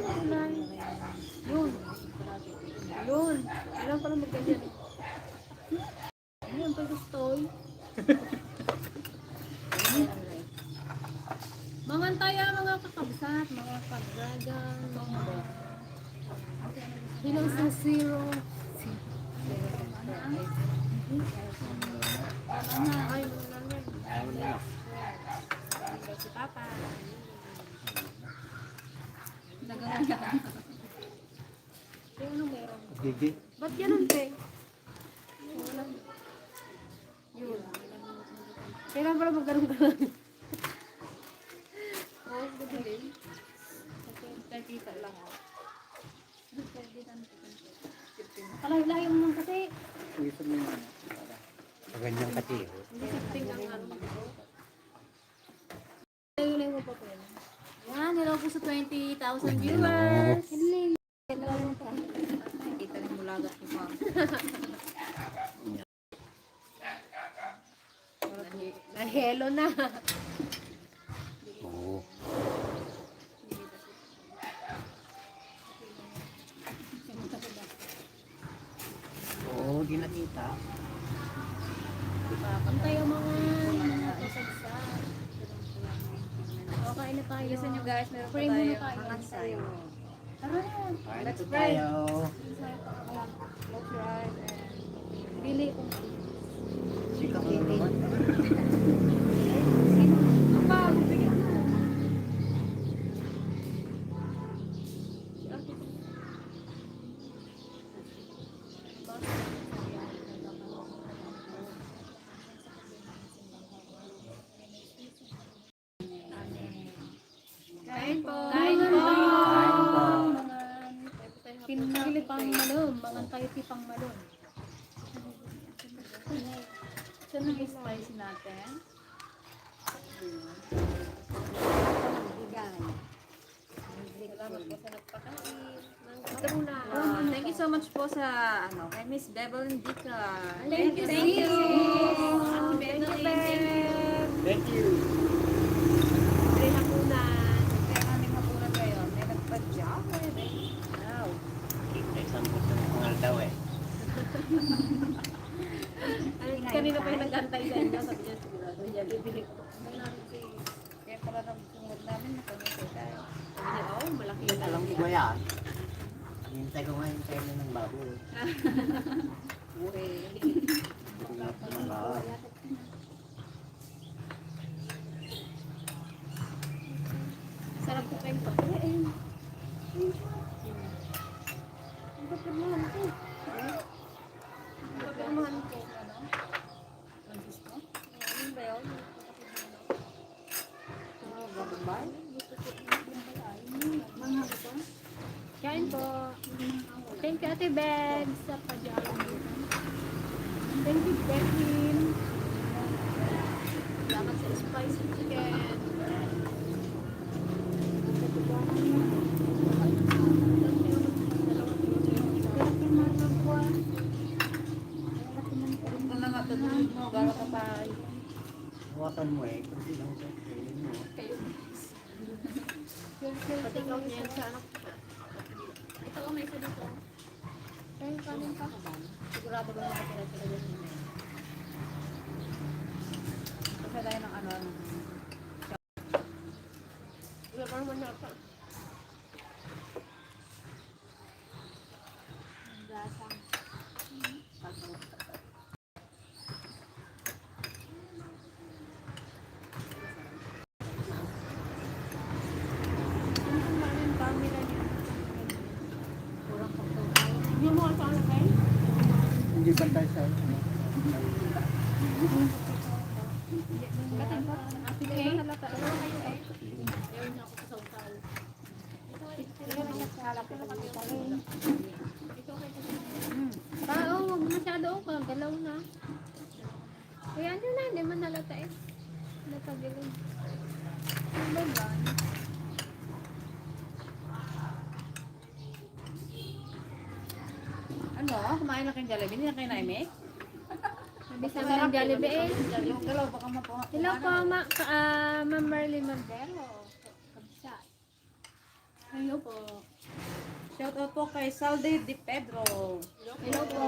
kulay. Yun. Yun. Ilan pala magganyan. Ayun, pag gusto. Mga taya, mga kakabsat, mga kadragan, mga hilang sa zero. Ay, si Papa. Nagagaya. Kaya ano meron? Gigi. Ba't ganun, te? Yun. Kailan pala magkaroon ka lang? Oo, budilim. Nakita lang ako. Kalayo-layo mo naman kasi. Gusto mo yung ano. Magandang kasi. Ting ang ano. Kalayo-layo mo pa po yan. Yan, hello po sa 20,000 viewers. Hello. Nakita rin mulagat ko pa. Hello na. Oo. Oo, di nakita. Pantay ang mga kasagsa. Okay na tayo. Listen nyo guys, meron pa tayo hangansay. Tara na. Let's pray. Tayo. Close your eyes and pili kung Sikap mo naman. apa, bigyan mo. Kain po. Kain po. Pinagilipang malum, mga tayo tipang malum. Saan ang spicy natin? Salamat po sa nagpakain. Thank you so much po sa kay Miss Bevelyn Dica. Thank you. Thank you. Thank you. Pre hapunan. Kaya kaming hapunan ngayon. May nagpadya. Wow. May sampot sa mga daw eh. Kanina pa yung nag-antay sa inyo. Sabi niya sigurado. Yan, bibili ko. Kaya pala nagsunod namin. Nakamit tayo. Sabi niya, oh, malaki Yun alam ko ba yan? Hintay ko nga yung tayo ng baboy. Uwe. Tulap ng baboy. Sarap ko kayong pagkain. Ang pagkamahan ko. Ang pagkamahan ko. Ano ba yun? Gabay. Kain po. Thank you, Ate Beg, sa pagyalan dito. Thank you, Beckin. Salamat sa spicy chicken. Ito na nga tutulog mo. Gara ka pa. Huwakan mo eh. Kung silang sa kainin mo. Pati ikaw niyan sa anak ko. Ito ko may isa dito. Kain kanin pa. Sigurado ba nakatira sila dito? Kasi tayo ng Wala pa naman nata. Gasang. Hindi mo ito ang lagay? Hindi ba tayo sa ano? Katin pa. Sige, halata. Ayaw niya ako sa sautaw. Oo, huwag masyado ako. Galaw na. Kaya ano na, hindi man halata eh. Natagilin. Ano ba ba? Kumain na kayong Jollibee? Hindi na kayo na-imik? Sabi sa amin ng Jollibee eh. Yung galaw, baka mapuha. Hello po, Ma'am Marley Mandero. Kabsat. Hello po. Shout out po kay Salde Di Pedro. Hello po.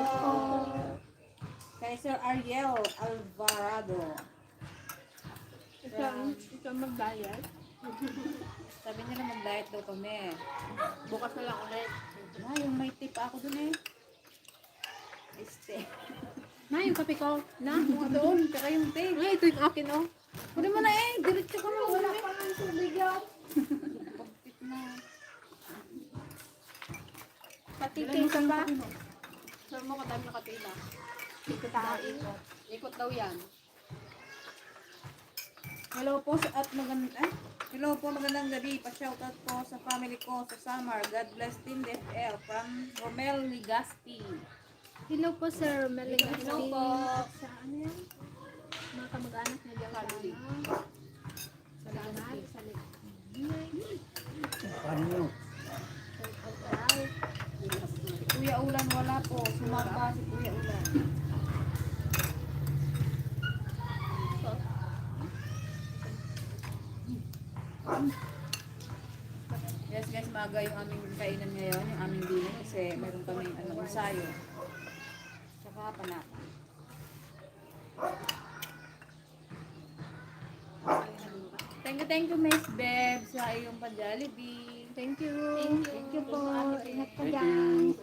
Kay Sir Ariel Alvarado. Ito mag-diet. Sabi nila mag-diet daw kami. Bukas na lang ulit. Yung may tip ako dun eh. Este. Na, yung kape ko. Na, Mga doon, tsaka yung tip. ay, ito yung akin, oh. Pwede mo na eh, diretso ka na. Wala pa lang tubig yan. Pagpit na. Patiking ka ba? Sir mo, kadami na katila. Ikot daw, ikot. Ikot daw yan. Hello po hello po, magandang gabi. Pa-shoutout po sa family ko sa Samar. God bless Team DFL from Romel Ligaspi. Hello po, Sir Melinda. Hello po. Sa ano yan? Mga kamag-anak na dyan. Family. Salamat. Salamat. Paano nyo? Kuya Ulan wala po. Sumapa si Kuya Ulan. Yes guys, maaga yung aming kainan ngayon, yung aming dinner kasi meron kami ensayo. Saka panata. Thank you Miss Beb sa iyong pa-Jollibee. Thank you. Thank you po. Ingat ka Thank dyan. you.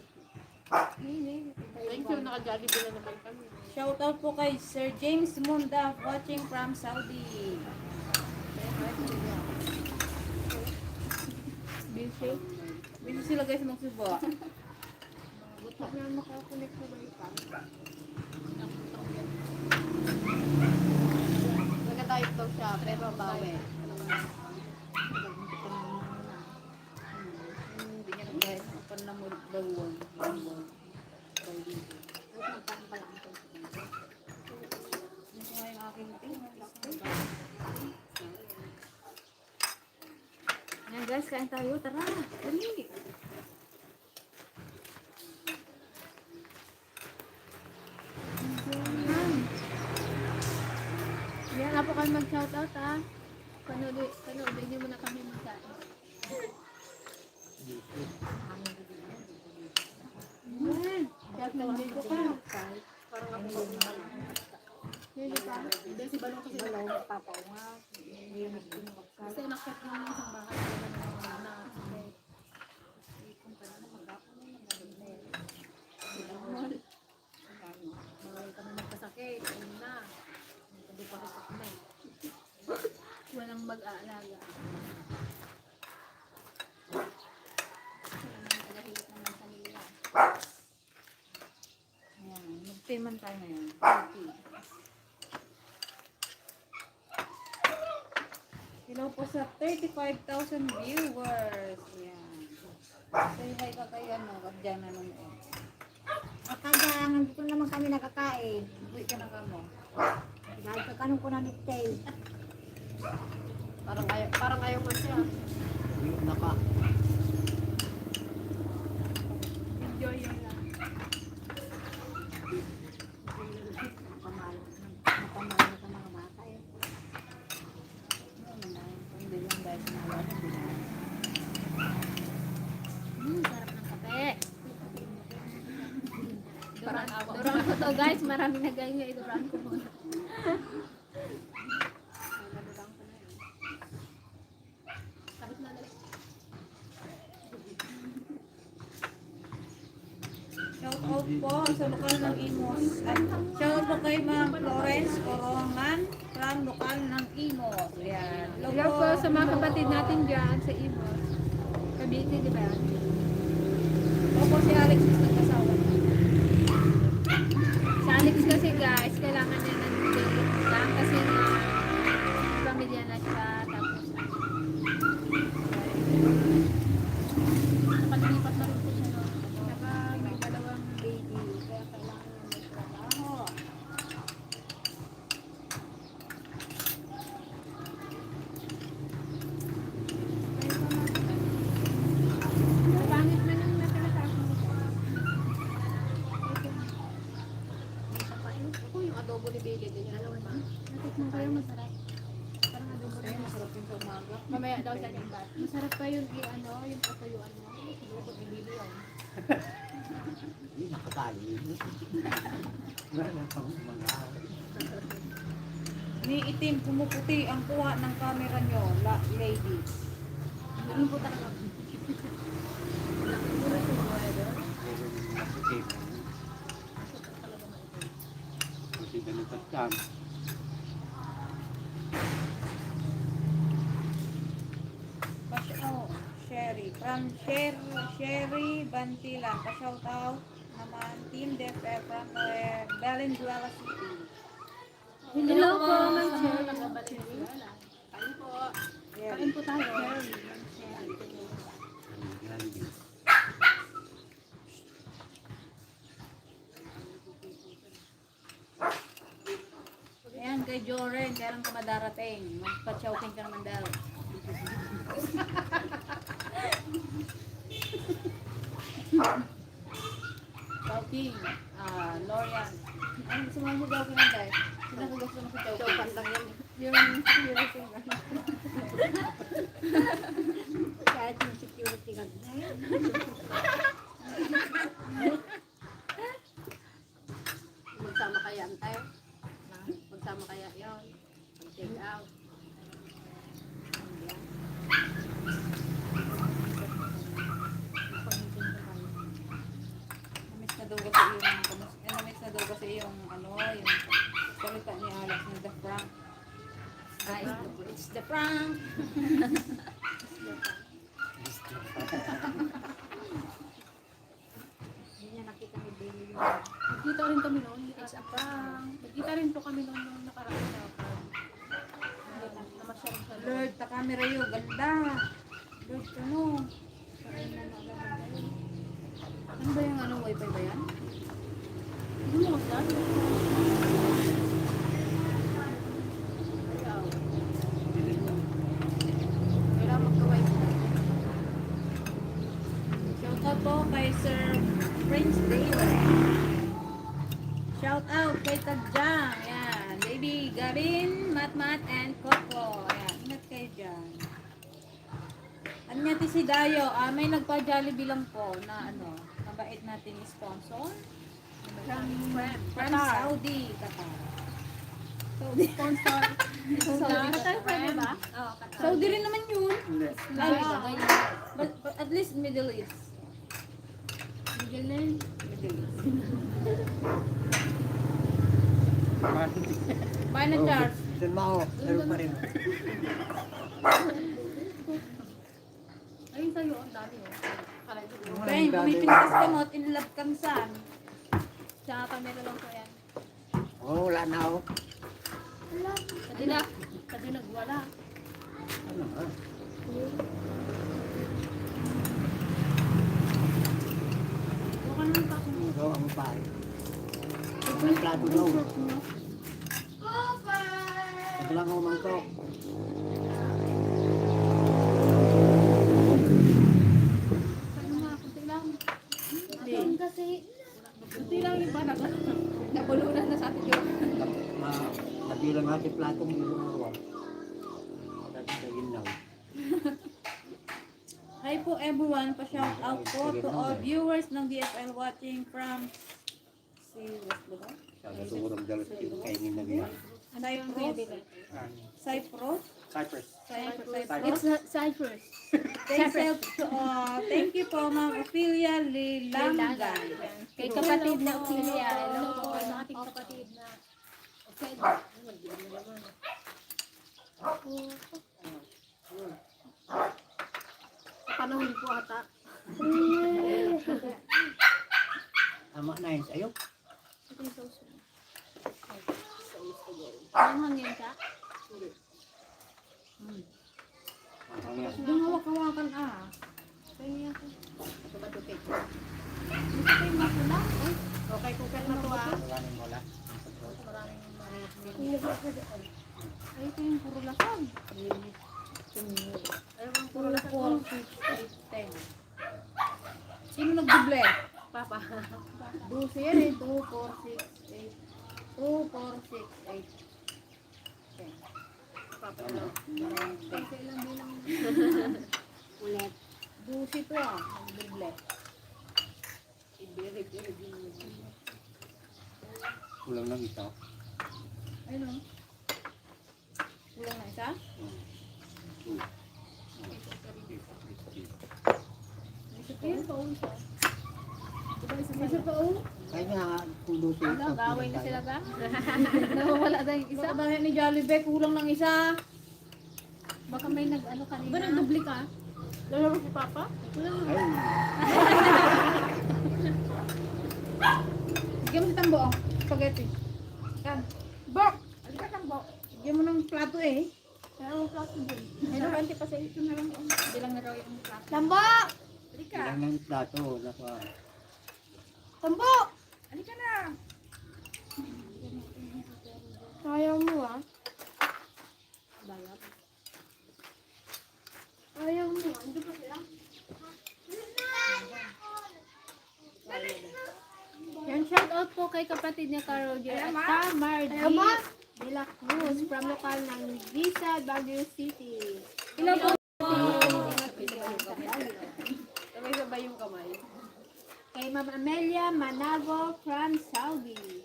Thank you. Naka-jollibee na naman kami. Shout out po kay Sir James Munda watching from Saudi. Busy. Busy sila guys magsubo. Buti na makakonect sa wifi. Nag-type daw siya, pero bawi. Hindi niya na guys, ang panamod bawon. Ito nga yung aking team. Yan guys, kain tayo. Tara, dali. Yan na po kami mag-shoutout ha. Panoodin niyo muna kami magkain. Shoutout dito ka. Parang ako hindi pa. Hindi si Balong kasi Balong papaunga. Kasi nakit yung isang bahay na marami kami magkasakit. Ayun na. Hindi pa rin kami. Walang mag-aalaga. Walang tagahilip naman sa nila. Ayan, mag-payment tayo ngayon. Hello po sa 35,000 viewers. Ayan. Say hi ka kay ano, kadyan na nung Akala, nandito naman kami nakakain. uwi ka na ka mo. Dahil pagkanong ko na nagtail. Parang ayaw mo siya. Naka. Enjoy yun lang. Napamalo sa mga bata eh. Hindi lang dahil sinala. Sarap ng kape. Duraan ko to guys. Marami na ganyan. Iduraan ko muna. Tapos na dali. Shout out po sa lokal ng Imos. At shout out po kay Ma'am Florence Corongan from lokal ng Imos. Ayan. Hello po sa mga kapatid natin dyan sa Imos. Cavite, di ba yan? Opo si Alex is nagkasawa. Si Alex kasi guys, kailangan niya ng date lang kasi na pamilya na siya. Tapos nakalipat na rin po siya noon. Saka may dalawang baby. Kaya kailangan niya may trabaho. yun yung patuyuan mo. Siguro pag ibili yun. Hindi nakatali. Wala na pang mga. Ni itim, pumuputi ang kuha ng camera nyo, ladies. Ganun po talaga. Kasi ganito ka. Oh, Sherry. From Sherry Bantilan. Pa-shout out naman Team DFF from Valenzuela City. Hello po, Ma'am Cherry. Kain po. Kain po tayo. Ayan, kay Joren, kaya lang ka madarating. Magpa-chowking ka naman daw. Chowking, Lorian. Ano gusto mo mo daw pinagay? Sino ko gusto mo sa chowking? Chopan lang yan. Yung security nga. Kahit yung security guard na yun. Magsama kaya tayo. Magsama kaya yun. Mag-take out. Namiss na daw kasi namiss na daw kasi yung yung salita ni Alex na the prank. Ay, it's the prank. Hindi niya nakita ni Bailey. Nagkita rin kami noon. It's a prank. Nagkita rin po kami noon nung nakaraan na prank. Namasyal siya. Lord, ta camera yo, ganda. Lord, ano? Ano ba yung wifi ba yan? Hindi mo magdaan. Kailangan magkaway ko. Shout out po kay Sir Prince Taylor. Shout out kay Tadjang. Yan. Baby Gavin, Matmat, and Coco. Yan. Ingat kayo dyan. Anya ti si Dayo. May nagpa-Jollibee lang po na mabait natin sponsor. From Saudi, Qatar. Saudi. Sponsor. Qatar pwede ba? Oo, Qatar. Saudi rin naman yun. Ay, But at least Middle East. Middle East. Middle East. Bakit? Bye na, Charles. Saan mo ako? Meron pa rin. Ayun sa'yo, ang dami oh. Kalay ko. Friend, pumipintas ka mo at in love kang saan. Tsaka camera lang po yan. Oo, wala na ako. Kasi nagwala. Ano ba? Baka naman pa ako. Ikaw ang pare. Ang plato daw. Ito lang ako mangkok. Ano nga, kunti lang. Hindi. Kasi, kunti lang yung parang nabulunan na sa atin yun. Nabilang natin platong dito ng ruwan. Dati sa ginaw. Hi po everyone, pa-shout out po to all viewers ng DFL watching from West Bulacan. Sa turong dalos kainin na niya. Cyprus. Cyprus. It's Cyprus. Thank you po Ma'am Ophelia Lilangan. Kay kapatid na Ophelia. Hello po, ang ating kapatid na Ophelia. Panahon po ata. Tama na yun sa'yo. Ito yung sauce. Ang hangin ka? Doon hawak-hawakan Kaya ako. Ito ba dukit? Gusto ko yung makula? Okay, kukal na to Maraming wala. Maraming ay, ito yung puro lasang. Ayun yung puro lasang. 4, 6, 8, 10. Sino nagduble? Papa. 12 yan eh. 2, 4, 6, 8. 2, 4, 6, 8. 10. Papa. Kasi ilang bilang. Ulit. Busi to ah. Nagbible. Kulang lang ito. Ayun o. Kulang na isa? Ayun pa ulo siya. Diba isa Isa pa o. Kaya nga, kung luto ito. Gawin na sila ba? Nawawala na yung isa. Isa ba ni Jollibee? Kulang ng isa. Baka may nag-ano kanina. Ba nagdubli ka? Lalaro si Papa? Wala na. Ay, Bigyan mo si Tambo oh. Spaghetti. Yan. Bok! Alika Tambo. Bigyan mo ng plato eh. Kaya ang plato din. Mayroon anti pa sa ito na lang. Hindi lang na raw yung plato. Tambo! Alika. ilang ng plato. Naka, Tambo! Alika na. Ayaw mo ah. Ayaw mo. Ando pa sila? Yan, shout out po kay kapatid niya ka Roger at ka Margie de la Cruz from lokal ng Visa, Baguio City. Ilan po? Sabay-sabay yung kamay. Kay Ma'am Amelia Manago from Saudi.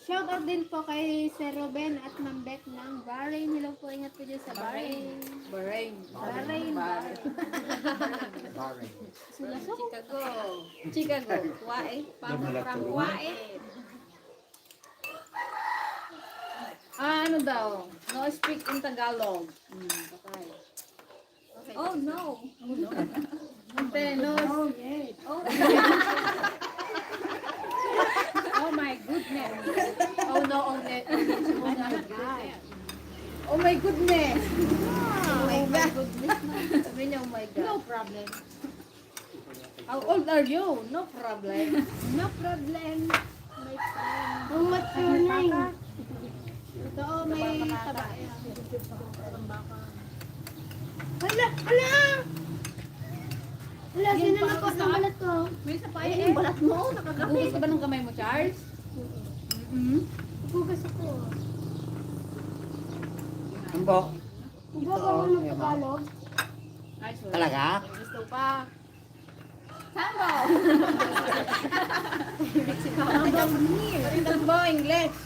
Shout out din po kay Sir Ruben at Ma'am Beck ng Bahrain. Hello po, ingat po dyan sa Bahrain. Bahrain. Bahrain. barren. Chicago. Chicago. Kuwait. From Kuwait. Ano daw? No speak in Tagalog. Patay. Oh no. Tenos. Oh. Oh my goodness. Oh no, oh no. Oh my God. Oh my goodness. Oh my God. Sabi niya, oh my No God. problem. How old are you? No problem. No problem. My friend. How much your name? Ito, may taba. Hala! Hala! Hala, sino na po ng balat ko? May isa pa yun. Yung balat mo, nakagabi. Hugas ka ba ng kamay mo, Charles? Hugas ako. Tambo. Hugas ako ng Tagalog. Ay, sorry. Talaga? Gusto pa. Sambo! Tambo, English.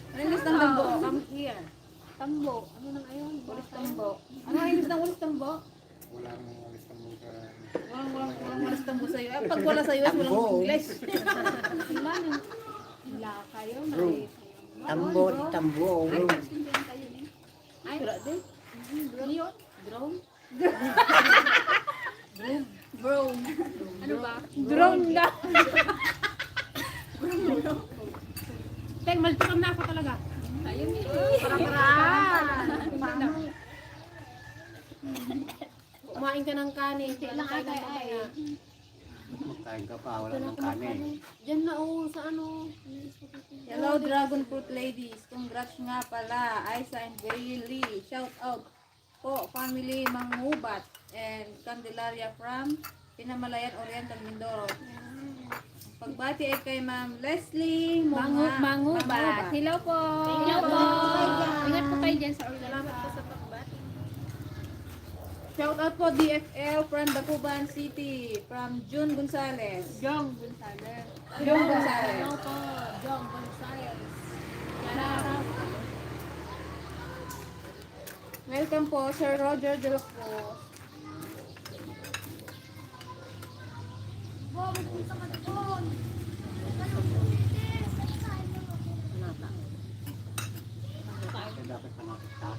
Ano English ng tambo? Come here. Tambo. Ano nang ayon? Walis tambo. Ano ang English ng walis tambo? Walang alis ng mga Walang walis tambo sa'yo. Eh, pag wala sa'yo, walang Tambo. English. Wala na. Wala kayo. Bro. Tambo, tambo. Ay, wala din. Leon? Drone? Bro. Ano ba? Drone na. Teng, maltukam na ako talaga. Ayun eh. Kumain ka ng kanin. Hindi lang kain ng mamaya. magkain ka pa, wala ng kanin. Diyan na sa ano. Hello, Dragon Fruit Ladies. Congrats nga pala. Aiza and Bailey. Shout out po, family Mangubat and Candelaria from Pinamalayan, Oriental, Mindoro. Pagbati ay kay Ma'am Leslie Mangubat. Hello po. Hello po. Ingat po kayo dyan sa Orlando. Salamat po sa pagbati. Shout out po DFL from Dacuban City from June Gonzales. Jong Gonzales. Jong Gonzales. Hello po. Jong Gonzales. Shout Welcome po Sir Roger De La Cruz. Kaya dapat pa nakita.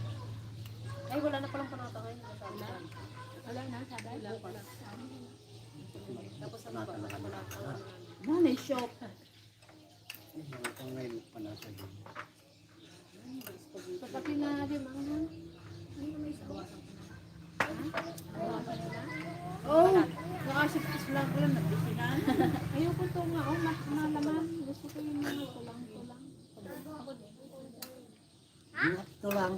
Ay, wala na palang panata ngayon. Wala na, sabi. Tapos sa mga talaga. Nanay shop. Ito ngayon panasa din. Pati na natin mga Oh, nakasipis lang ko lang nabisinan. ayoko to nga, malaman. Gusto ko yung mga tulang-tulang. Ako din. Ito lang.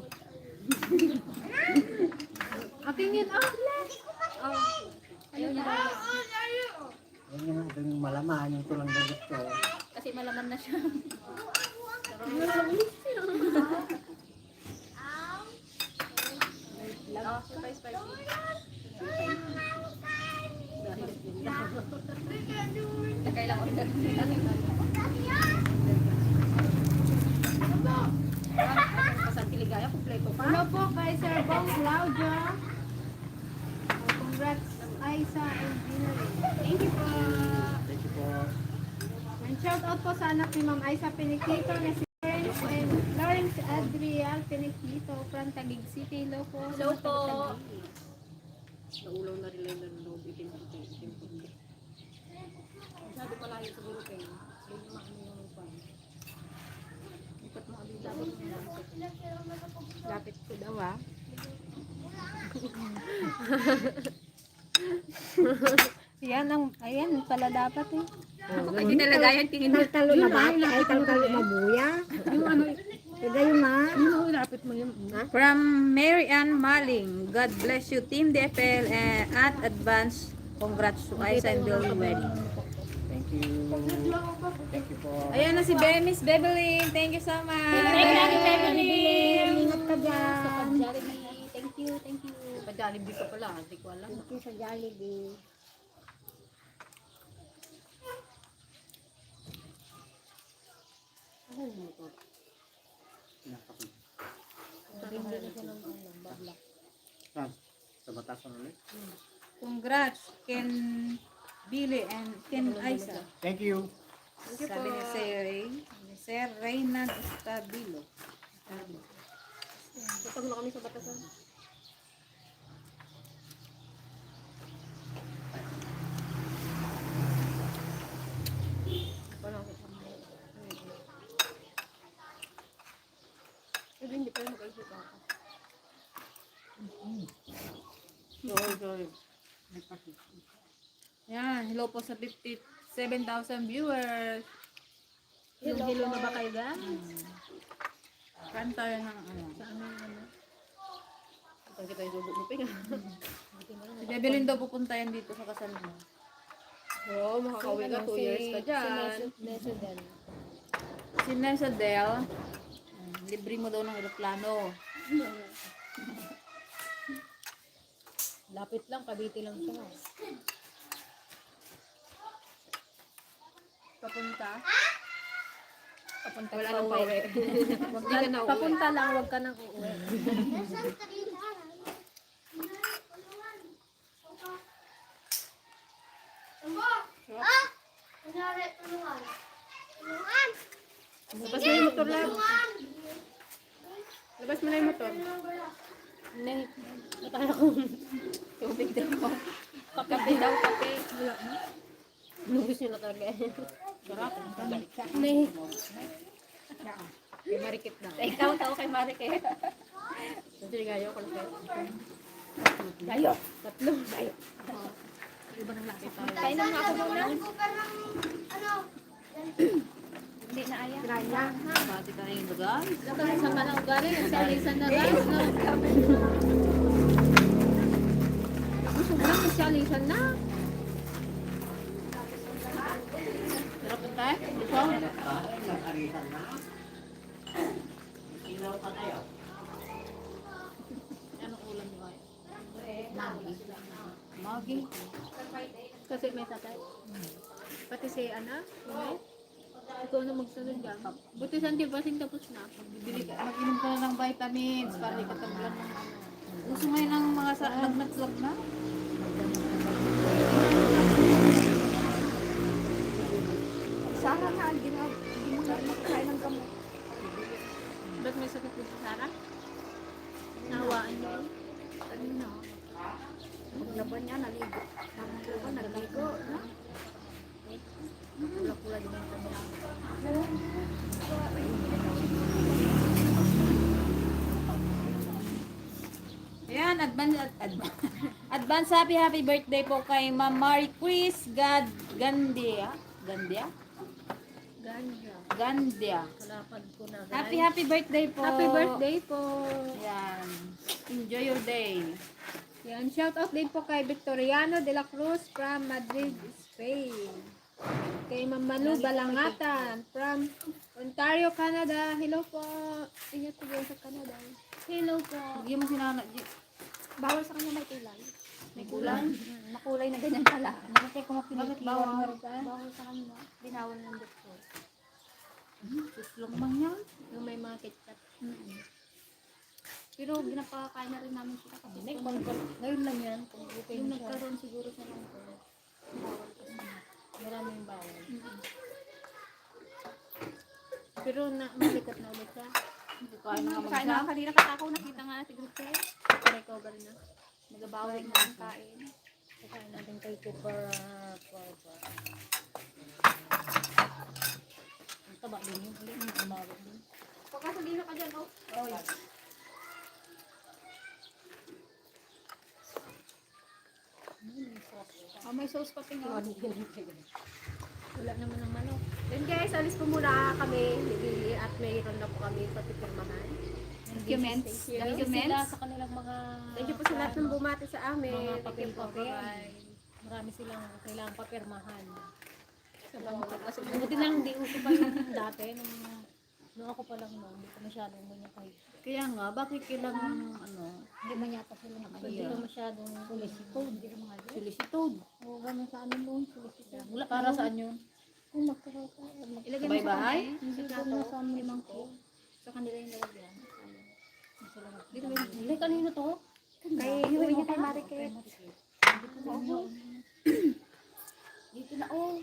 Akin yun, Ayaw niya daw. Yan yung malaman, yung tulang na gusto. Kasi malaman na siya. Oh, spicy, spicy. Kailang order. Pasang piligaya, kumpleto pa. Hello po kay Sir Bong Claudia. Congrats, Aisa and Ginary. Thank you po. Thank you po. And shout out po sa anak ni Ma'am Aisa Piniquito na si Lawrence and Lawrence Adriel Piniquito from Taguig City. Hello po. Hello po. Naulaw na rin lang ng loob. Itim-puti. Masyado pala yun siguro kayo. Hindi naman ano yung pan. Ikot mo abis dapat mo lang. Lapit ko daw ah. Ayan pala dapat eh. Hindi talaga yan. Tingin mo. Talo na ba? Ay, talo na buya. Yung ano. Hindi yun ma. Yung lapit mo yun. From Mary Ann Maling, God bless you, Team DFL, and at advance, congrats to Aisa and Billy wedding. Thank you. Thank you po. Ayan na si Miss Bebelyn, thank you so much. Ingat ka dyan. Jollibee. Thank you. Pa-Jollibee ka pala. Hindi ko alam. Thank you sa Jollibee. Saan? Sa batasan ulit? Congrats, Ken Billy and Ken Aisa. Thank you. Sabi ni Sir Reynan Estabilo. Kapag na kami sa batasan. Hindi pa rin makaisip ako. Sorry. Yan, hello po sa 57,000 viewers. Hello na ba kayo ga? Kanta yan ng ano. Kapag kita yung bubupin. Si Bebelyn daw pupunta yan dito sa kasal mo. Oo, makakauwi ka 2 years ka dyan. Si Nessa Del, libre mo daw ng aeroplano. Lapit lang, Cavite lang siya. Papunta. Wala nang pauwi. Wag ka na uuwi. Papunta lang, huwag ka nang uuwi. Labas mo yung motor lang. Labas mo na yung motor. Hindi. Natala ko. Tubig daw. Kape daw, kape. Wala na. Lubos nyo na talaga. Sarap. Hindi. Kay Marikit na. Ikaw, tao kay Marikit. Kasi gayo ko lang. Gayo. Tatlo. Gayo. Iba ng laki tayo. Kainan nga ako muna. Hindi na ayaw. Granya. Pati ka na yung lugar. Lakad sa manang gari. Nagsalisan na guys. Gusto mo lang nagsalisan na. Sarap po tayo. Nag-arisan na. Ilaw pa tayo. Anong ulam nyo ay? Magi. Kasi may tatay. Pati si Ana. Ikaw na magsunod ka. Buti sa antibasing tapos na. Mag-inom ka na ng vitamins para ikatanggalan ng ano. Gusto ngayon ng mga lagnat-lagnat. Sara na. Ginawa ng gamot. Ba't may sakit dito, Sarah? Nahawaan niya eh. Kanina. Paglaban niya, naligo. Naligo. Na? Pula-pula din ang kanya. Ayan, advance happy birthday po kay Ma'am Marie Chris Gandia. Ganja. Gandia. Kalapad ko na. Happy birthday po. Happy birthday po. Ayan. Enjoy your day. Yan, shout out din po kay Victoriano de la Cruz from Madrid, Spain. Kay Ma'am Manu Balangatan from Ontario, Canada. Hello po. Ingat po dyan sa Canada. Hello po. Bigyan mo si Nana. Bawal sa kanya may kulay. May kulang. Makulay na ganyan pala. Bakit bawal? Bawal sa kanya. Binawal ng doktor. Suslong man yan. Yung may mga ketchup. Pero ginapakain na rin namin sila kasi Ngayon lang yan. Kung okay yung na siya. nagkaroon siguro sa ng bawal kasi. Marami yung bawal. Pero malikat na ulit siya. Hindi ko ayaw nga Kain magsa. na kanina kasi ako nakita nga si Grupo. Recover na. Nagabawal na ang kain. Kakain natin kay Cooper. Ang taba din yun. Ang mabot din. Pagkasalina ka dyan, oh. Oh, may sauce pa tingin. Wala naman ng manok. Then guys, alis po muna kami ni Billy at mayroon na po kami papipirmahan. Documents. Thank you sila sa kanilang mga Thank you po sa lahat ng bumati sa amin. mga Thank you po. papel-papel. Bye-bye. Marami silang kailangang papirmahan. Buti lang hindi uso pa yung dati. Nung ako pa lang noon, hindi ko masyadong ganyan kahit. Kaya nga, bakit kailangan Hindi man yata sila hindi ko masyadong solicitude. solicitude? Oo, ganun sa ano noon, solicitude. Wala Para saan yun? Kung magkakaw ka, Ilagay Sabay bahay? hindi ko na sa limang ko. Sa kanila yung lalagyan. Dito ba yun? Ay, kanino to? Kay Huwi niya kay Mariket. Dito na, oh.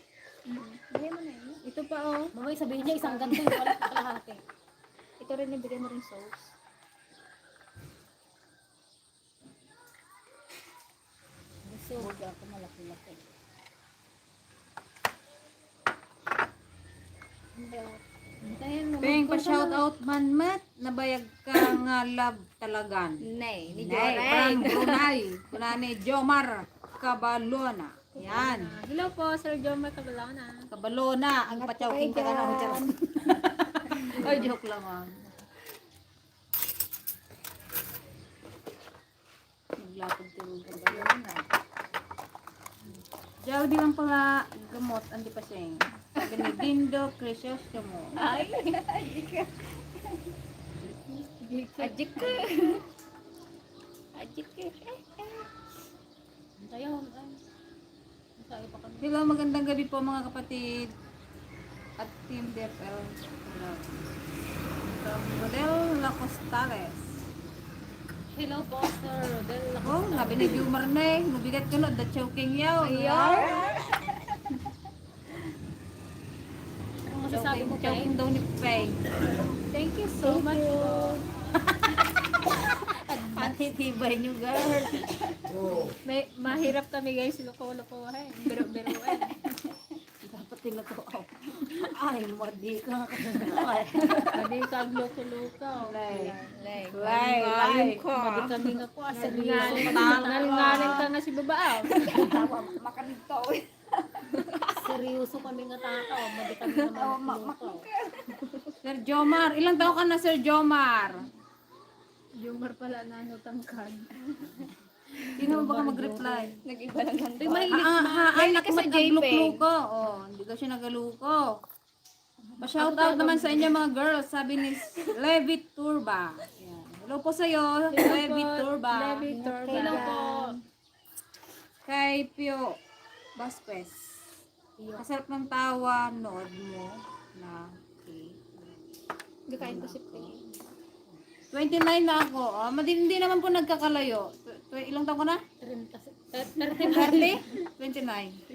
Bigay mo na yun. Ito pa, oh. Mamay sabihin niya, isang ganito yung kalahati. Ito rin yung bigyan mo rin sauce. Gusto, huwag ako malaki-laki. Hintayin mo. Peng pa shout out man mat, nabayag ka nga love talagan. Nay, ni Nay, parang Brunei. Kunani Jomar Cabalona. Yan. Hello po, Sir Jomar Cabalona. Cabalona, ang patsawking ka na ako. Ay, joke lang ah. Naglapod tulog ang Cabalona. Diyaw di lang pala gamot, andi pa siyang. Sabi ni Dindo Crisostomo. Ay, Ajik ka. Ajik ka. Hintayin mo. Masaya pa kami. Hello, magandang gabi po mga kapatid at Team DFL. From Rodel Lacostales. Hello po, Sir Rodel. Oh, sabi ni Jumar na eh. Nabigat ko na, the choking yaw. Ang masasabi mo, Kay? Choking daw ni Pei. Thank you so much po. Matitibay niyo, girl. May mahirap kami guys, loko-lokohan. Biro-biroan. Dapat nila to. Ay, madi ka. Madi kang loko-loko. Lay. Lalim ko. Madi kami nga po. Seryoso. Nalingaling ka nga si babaaw. Makanito. Seryoso kami nga tao. Madi kami nga loko. Sir Jomar. Ilang taon ka na, Sir Jomar? Jomar pala na tangkad. Sino ba ka mag-reply? Nag-iba lang ganito. Ay, naku, ba't nagluko? Oh, hindi ko siya nagaluko. Pa-shoutout naman sa inyo mga girls. Sabi ni Levi Turba. Yan. Hello po sa'yo, Levi Turba. Hello po. Kay Pio Vasquez. Kasarap ng tawa, nood mo na Gakain ko si Pei. 29 na ako. Oh, hindi naman po nagkakalayo. Ilang taon ko na? 30? 29. 29.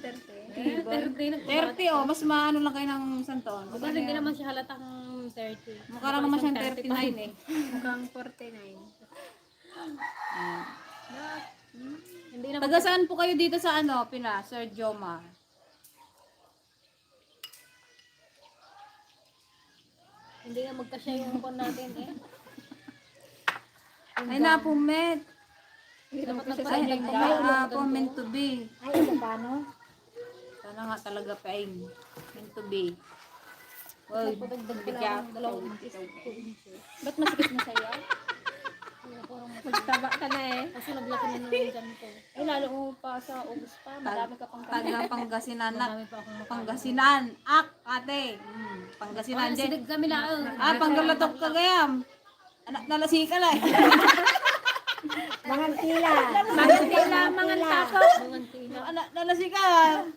30. 30 oh, mas maano lang kayo ng isang taon. Diba hindi naman siya halatang 30. Mukha lang naman siyang 39 eh. Mukhang 49. Hindi naman. Taga saan po kayo dito sa ano, Pina, Sir Jomar? Hindi nga magkasya yung kon natin eh. Ay na po, met. Dapat Ay, nagpasaya po, meant to be. Ay, paano? Sana nga talaga paing. Meant to be. Uy, bigat. Ba't masikip na sa'yo? Magtaba ka na eh. Kasi naglaki na naman dyan ko. Ay, lalo mo pa sa August pa. Marami ka pang Taga Pangasinan na. Marami pa akong makain. Pangasinan. Ate. Pangasinan dyan. Sinig kami na. Panggalatok ka gayam. Anak nalasi ka lang. Mangantila. Mangantila, mangantako. Mangantila. Nalasi ka.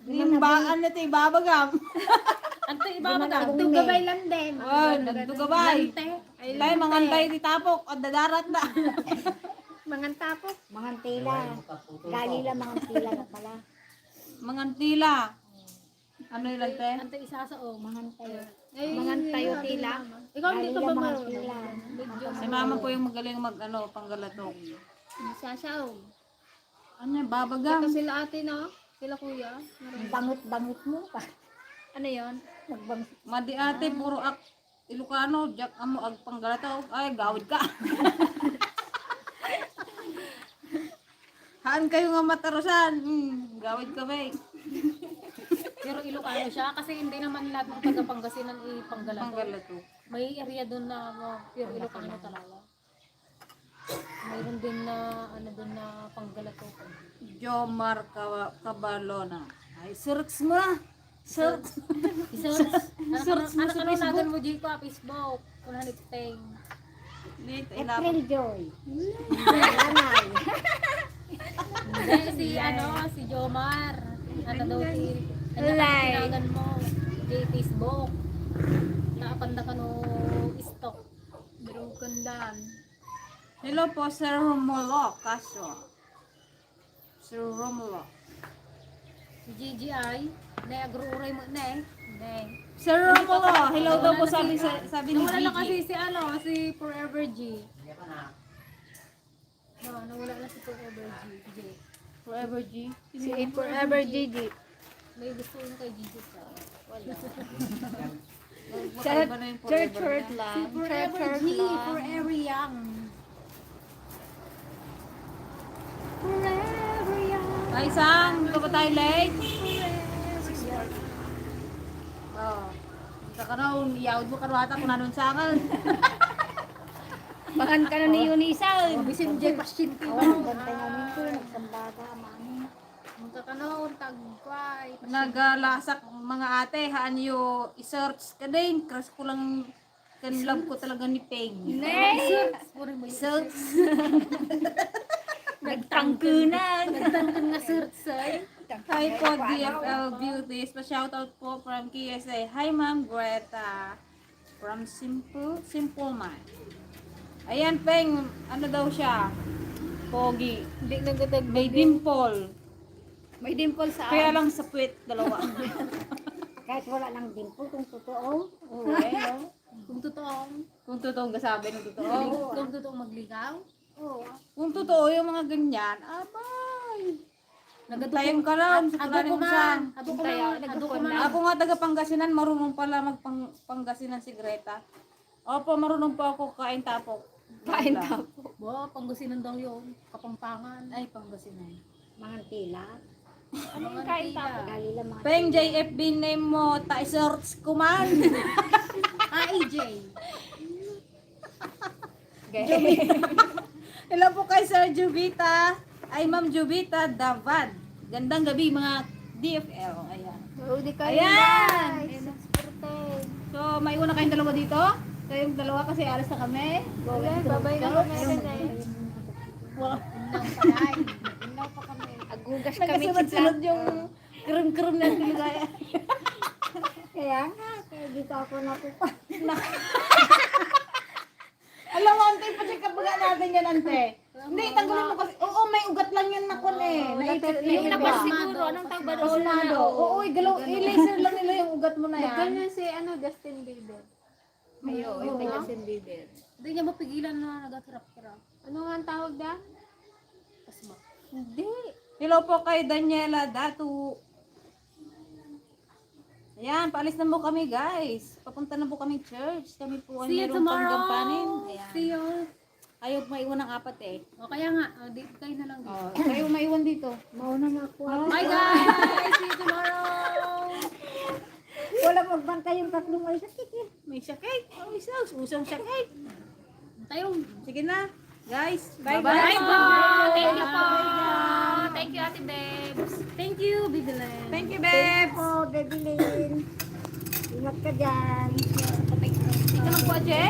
Nimbaan na ito ibabagam. Anto ibabaga. Tugabay lang din. Oh, nagdugabay. Tay, mangantay di tapok. At dadarat na. Mangantako. Mangantila. Galila mangantila na pala. Mangantila. Ano yung lagte? Anto isasao. Mangantayo. Mangantayo tila. Ikaw hindi ka ba Mangantila. Si mama po yung magaling panggalatong. Isasao. Ano yung babagam? Ito sila ate no? Sila kuya. Bangot-bangot mo pa. Ano yon? Magbangot. Madi ate, puro Ilocano, jak amo ag panggalataw. Ay, gawid ka. Haan kayo nga matarusan. Gawid ka ba? Pero Ilocano siya kasi hindi naman lahat ng taga Pangasinan ipanggalato. Panggalato. May area doon na pure Ilocano talaga. Mayroon din na ano doon na panggalato. Jomar Cabalona. Ay, search mo na. Search. Ano nagan mo dito Facebook? Kuna nagteng. Dito, April Joy. Lanay. Hindi, si Jomar. Ano daw tinagan mo di Facebook. Naapanda ka no stock. Pero kandan. Hello po, Sir Romulo Castro. Sir Romulo. Si GGI, nag-agruuray mo na eh. Sir Romulo, hello daw po sabi ni Nawala lang kasi Gigi. si Forever G. No, nawala na si Forever G. Forever G. Si Forever GG. May gusto yun kay GG sa. Wala. Magkaiba na yung forever niya. lang. Si Forever G, Forever Young. Forever Young. Ay, Sam, hindi ka ba tayo late? Oo. Sa karoon, iyawid mo karwata kung nanon sa akin. Bahan ka na ni Yunisa. Bisin J. Pashin ko. Awan, bantay namin ko. Nagsambaga, mami. Magkakanoon, tagkway. Naglasak mga ate, haan nyo i-search ka din. Crush ko lang, kanlab ko talaga ni Peg. Search. Nagtangkunan. Nagtangkun nga search. Hi po, DFL Beauties. Pa-shoutout po from KSA. Hi, Ma'am Greta. From Simple Mind. Ayan, Peng. Ano daw siya? Pogi. Hindi nagadag. May dimple. May dimple sa Kaya lang sa puwet, dalawa. Kahit wala ng dimple, kung totoo. Oo, eh, no? Kung totoong. Kung totoong kasabi ng totoo. Kung totoong magligaw. Oo. Kung totoo yung mga ganyan, abay. Nagtayin ka lang. Sa kulanin mo siya. Ako nga taga Pangasinan, marunong pala magpangasinan si Greta. Opo, marunong po ako kain tapok. Kain tapo. Bo, Pangasinan daw yun. Kapampangan. Ay, Pangasinan. Mangantila. Anong kain tapo? Galila mga. Peng JFB name mo, ta-search ko man. AJ. Hello po kay Sir Jubita. Ay, Ma'am Jubita Davad. Gandang gabi mga DFL. Ayan. Udi kayo. Ayan! So, may una kayong dalawa dito? Kayong dalawa kasi alas na kami. Babay na kami. Agugas kami. Nagkasunod-sunod yung krum-krum na pinagaya. Kaya nga, kaya dito ako napupa. Alam mo, ante, pa-check up baga natin yan, ante. Hindi, tanggalin mo kasi. Oo, may ugat lang yan na kun eh. Yung labas siguro. Anong tawag ba doon? Oo, galaw. I-laser lang nila yung ugat mo na yan. Ganyan si Justin Bieber. Ayun, Yung Justin Bieber. Hindi niya mapigilan na nagkakirap-kirap. Ano nga ang tawag da? Pasma. Hindi. Hello po kay Daniela Datu. Ayan, paalis na po kami guys. Papunta na po kami church. Kami po ay See you mayroong tomorrow. panggampanin. Ayan. See you. Ayaw maiwan ng apat eh. O kaya nga, dito kayo na lang. Oh, kayo maiwan dito. Mauna na ako. Bye guys! See you tomorrow! Wala magbantay yung tatlong ay sakit. May sakit. Oh, usang sakit. Tayo. Sige na. Guys, Bye bye-bye. bye po! Thank you po! Thank you Ate Babes! Thank you, Bibilan! Thank you, babes. Oh, Bebilin. Ingat ka dyan. Ika lang po, Aje.